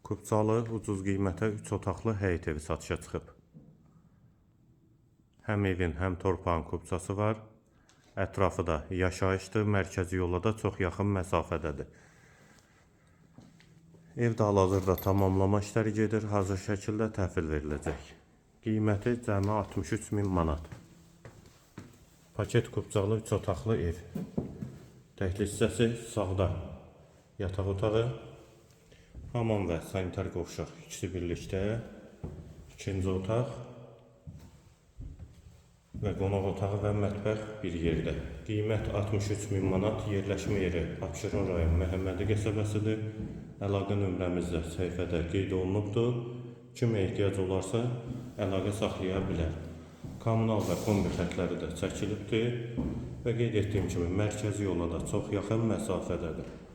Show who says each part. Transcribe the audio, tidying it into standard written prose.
Speaker 1: Kupçalı ucuz qiymətə 3 otaqlı həyət evi satışa çıxıb. Həm evin, həm torpağın kupçası var. Ətrafı da yaşayışdır, mərkəzi yola da çox yaxın məsafədədir. Evdə hal-hazırda tamamlama işləri gedir, hazır şəkildə təhvil veriləcək. Qiyməti cəmi 63 min manat. Paket kupçalı 3 otaqlı ev. Dəhliz hissəsi sağda yataq otağı, hamam və sanitar qovşaq ikisi birlikdə. İkinci otaq və qonaq otağı və mətbəx bir yerdə. Qiymət 63 min manat, yerləşmə yeri Abşeron rayon Məhəmmədi qəsəbəsidir. Əlaqə nömrəmiz də səhifədə qeyd olunubdur. Kimə ehtiyac olarsa əlaqə saxlaya bilər. Kommunal və kombi xətləri də çəkilibdir və qeyd etdiyim kimi mərkəzi yola da çox yaxın məsafədədir.